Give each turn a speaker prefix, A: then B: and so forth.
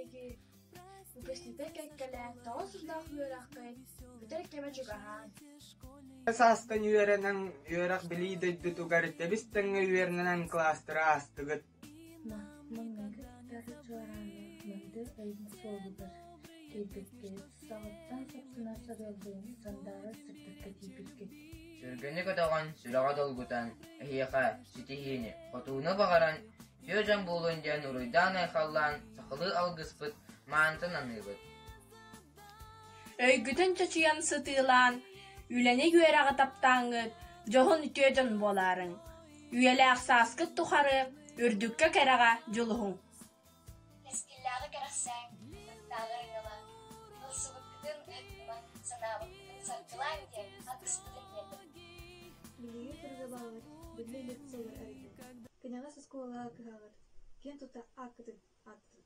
A: Эһиги выпускниктар кэккэлээн тоҕо сыллаах үөрэххит бүтэр кэмэ чугаһаан
B: Саастан үөрэнэн үөрэх-билии дойдутугар тэбис-тэҥҥэ үөрэнэн кылаастары аастыгыт.
C: Маҥнайгы тар чуорааннаах мындыр өйүн суолугар тиийбиккит, саҕаттан сапсынар сарыаллыын сандаарар сырдыкка тиийбиккит.
D: Сүргэни көтөҕөн, сүрэҕи долгутан, эһиэхэ ситиһиини, хотууну баҕаран, үтүө дьон буолун диэн уруйдаан-айхаллаан сахалыы алгыспыт маанытын аныыбыт.
E: Өйгүтүн чочуйан сытыылаан, үлэни-үөрэҕи таптааҥҥыт, дьоһун үтүө дьон буолаарыҥ. Үйэлээх сааскыт тухары үрдүккэ кэрэҕэ дьулуһуҥ.
F: Кэскиллээҕи кэрэхсээҥ, ыттааҕы ырыҥалааҥ, ылсыбыккытын ыһыктымаҥ, санаабыккытын саргылааҥ диэн алгыспытын биэрдибит.
G: Биһиги кыргыбаҕыт биллэ илик сыллар эбит. Кэнэҕэс оскуолаҕа кыһаҕыт, киэн тута ааккытын ааттатыҥ.